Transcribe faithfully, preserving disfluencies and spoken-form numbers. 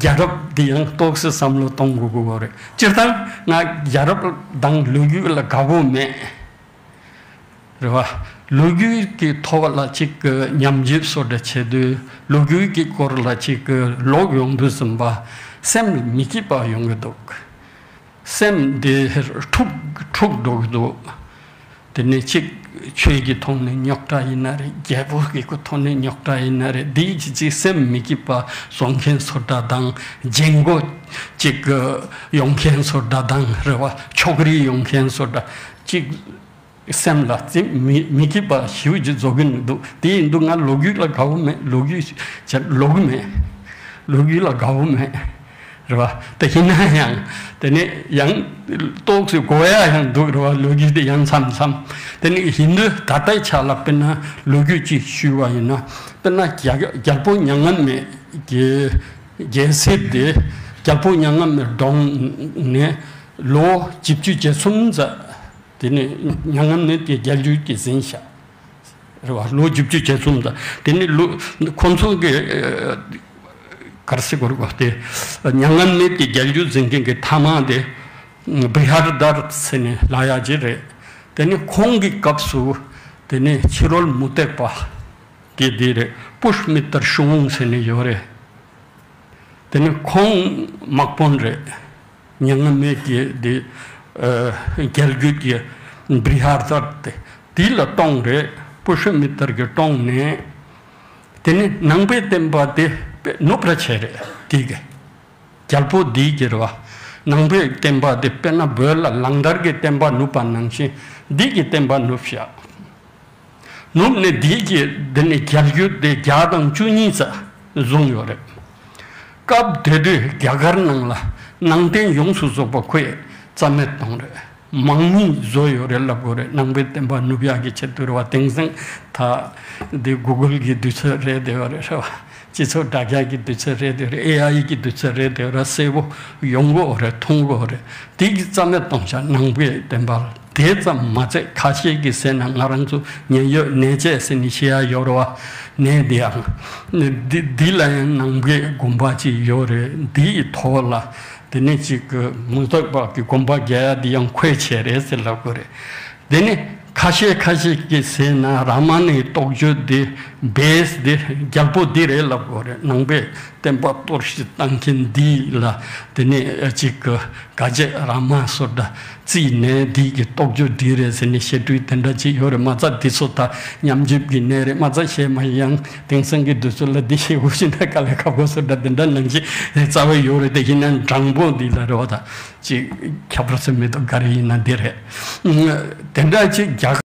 རྒྱལ་རབས་འདི་ཡང་ཏོག་ཙམ་བསམ་བློ་གཏོང་དགོས་ཀྱི་ཡོད་རེད། སྤྱིར་བཏང་ང་རྒྱལ་རབས་དང་ལོ་རྒྱུས་ལ་དགའ་པོ་མེད། རེད་བ། ལོ་རྒྱུས་ཀྱི་ཐོག་ལ་ཅིག་གི་ཉམས་ཞིབ་སོགས་འདྲ་བྱེད་དུས་ལོ་རྒྱུས་ཀྱི་སྐོར་ལ་ཅིག་གི་ཀློག་ཡོང་དུས་ཙམ་པ་སེམས་མི་སྐྱིད་པ་ཡོང་གི་འདུག་སེམས་འདི་འཁྲུག་འཁྲུག་འགྲོ་གི་འདུག་དེ་ནས་ཅིག་ཆོས་ཀྱི་ཐོག་ནས་རྙོག་དྲ་ཡིན་ན་རེད། རྒྱལ་པོ་གི་ཐོག་ནས་རྙོག་དྲ་ཡིན་ན་རེད། འདི་ཅིག་ཅིག་སེམས་མི་སྐྱིད་པ་བཟོ་མཁན་བཟོ་འདྲ་དང་། རྒྱན་གོ་ཅིག་ཡོང་མཁན་བཟོ་འདྲ་དང་། རེད་བ། ཕྱོགས་རིས་ཡོང་མཁན་བཟོ་འདྲ་ཅིག་སེམས་ལ་ཙི་མི་མི་སྐྱིད་པ་ཞེ་པོ་ཅིག་བཟོ་གིན་འདུག་དེ་ཡིན་དུས་ང་ལོ་རྒྱུས་ལ་དགའ་པོ་མེད། ལོ་རྒྱུས་བྱ་ལོ་གི་མེད། ལོ་རྒྱུས་ལ་དགའ་པོ་མེད། རེད་བ། དེ་ཡིན་ན་ཡང་དེ་ནས་ཡང་ཏོག་ཙམ་གོ་ཡ་ཡང་འདུག་རེད་བ། ལོ་རྒྱུས་དེ་ཡང་མཚམས་མཚམས། དེ་ནས་ཡིན་དུས་ད་ལྟའི་ཆ་ལ་དཔེར་ན་ལོ་རྒྱུས་ཅིག་ཞུས་པ་ཡིན་ན། དཔེར་ན་རྒྱ་རྒྱལ་པོ་མྱ་ངན་མེད་ཀྱི་རྒྱལ་སྲིད་དེ། རྒྱལ་པོ་མྱ་ངན་མེད་གྲོངས་ནས་ལོ་བཞི་བཅུ་ཞེ་གསུམ་ཙམ། དེ་ནས་མྱ་ངན་མེད་ཀྱི་རྒྱལ་རྒྱུད་ཀྱི་ཟིན་བཞག་རེད་བ། ལོ་བཞི་བཅུ་ཞེ་གསུམ་དང་། དེ་ནས་ལོ་ཁོང་ཚོ་གི་ཨ་ག་རེ་ཟེར་དགོས་རེད་བ། དེ་མྱ་ངན་མེད་ཀྱི་རྒྱལ་རྒྱུད་འཛིན་མཁན་གྱི་མཐའ་མ་དེ་བི་ཧར་དར་ཟེར་ནས་ལབ་ཡག་ཅིག་རེད། དེ་ནས་ཁོང་གི་སྐབས་སུ་དེ་ནས་ཕྱི་རོལ་མུ་སྟེགས་པ་གི་དེ་རེད། པུཤ་མི་ཏར་ཤོང་ཟེར་ནས་ཡོད་རེད། དེ་ནི་ཁོང་དམག་དཔོན་རེད། མྱ་ངན་མེད་ཀྱི་དེ་ཨ་རྒྱལ་རྒྱུད་ཀྱི་བི་ཧར་དར་དེ་དེ་ལ་གཏོང་རེད། པུཤ་མི་ཏར་གྱིས་གཏོང་ནས། དེ་ནི་ནང་པའི་བསྟན་པ་དེ་དཔེ་ནུབ་ར་བྱས་རེད། དེ་གི་རྒྱལ་པོ་དེ་གི་རེད་བ། ནང་པའི་བསྟན་པ་དེ་དཔེར་ན་བོད་ལ་གླང་དར་གྱི་བསྟན་པ་ནུབ་པ་ནང་བཞིན་འདི་གི་བསྟན་པ་ནུབ་བཞག་ནུབ་ནས་འདི་གི་འདི་ནས་རྒྱལ་རྒྱུད་དེ་བརྒྱ་དང་བཅུ་གཉིས་ཙམ་བཟུང་ཡོད་རེད། སྐབས་དེ་དུས་རྒྱ་གར་ནང་ལ་ནང་བསྟན་ཡོངས་སུ་རྫོགས་པ་ཁོས་རྩ་མེད་གཏོང་རེད། དམག་མི་བཟོས་ཡོད་རེད་ལབ་དགོས་རེད། ནང་པའི་བསྟན་པ་ནུབ་ཡག་གི་ཆེད་དུ་རེད་བ། དེང་སང་ད་འདི་གུ་གལ་གྱི་དུས་ཚོད་རེད་དེ་ཡོད་རེད། རེད་བ། སྤྱི་ཚོགས་དྲ་རྒྱ་གི་དུས་ཚོད་རེད་དེ་རེད། ཨེ་ཨའི་གི་དུས་ཚོད་རེད་དེ་རེད། གསལ་པོ་ཡོང་གི་ཡོད་རེད། མཐོང་གི་ཡོད་རེད། དེ་གི་རྩ་མེད་གཏོང་བྱ། ནང་པའི་བསྟན་པ་ལ་དེ་ཙམ་མ་ཚད། ཁ་ཤས་ཀྱིས་ཟེར་ན་ང་རང་ཚོ་ཉེན་ཡོད་ནད་བྱེད་ཟེར་ནས་བཤད་ཡ་ཡོད་རེད་བ། ནད་དེ་ཡང་འདི་འདི་ལ་ཡང་ནང་པའི་དགོན་པ་ཅིག་ཡོད་རེད། འདི་ཡི་ཐོག་ལ་དེ་ནས་ཅིག་གི་མུ་སྟེགས་པ་གི་དགོན་པ་རྒྱག་ཡ་འདི་ཡང་ཁོས་བྱས་རེད་ཟེར་ལབ་དགོས་རེད། དེ་ནི་ཁ་ཤས་ཁ་ཤས་ཀྱིས་ཟེར་ན་རཱ་མ་ནའི་རྟོགས་བརྗོད་འདི་བེ་སི་འདི་རྒྱལ་པོ་འདི་རེད་ལབ་དགོས་རེད། ནང་པའི་བསྟན་པ་གཏོར་བཤིག་བཏང་མཁན་འདི་ལ་དེ་ནི་ཅིག་གི་ག་བྱེད་རཱ་མ་སོ་འདྲ་བརྩིས་ནས་འདི་གི་རྟོགས་བརྗོད་འདི་རེད་ཟེར་ནས་བཤད་སྲོལ་དེ་འདྲ་ཅིག་ཡོད་རེད། མ་རྩ་འདི་ཚོ་ད་ཉམས་ཞིབ་ཀྱི་གནས་རེད། མ་རྩ་བཤད་མ་ཡང་དེང་སང་གི་དུས་ཚོད་ལ་འདི་བཤད་དགོས་ཤེ་ན་དཀའ་ལས་ཁག་པོ་སོ་འདྲ་དེ་འདྲ་ནང་བཞིན་རྩ་བའི་ཡོད་རེད། དེ་ཡིན་ན་དྲང་པོ་འདི་ལ་རེད་བ། ད་ཅིག་ཁྱད་པར་ཚོད་མེད་དོ་ག་རེ་ཡིན་ན་འདི་རེད། དེ་འདྲ་ཅིག་རྒྱ་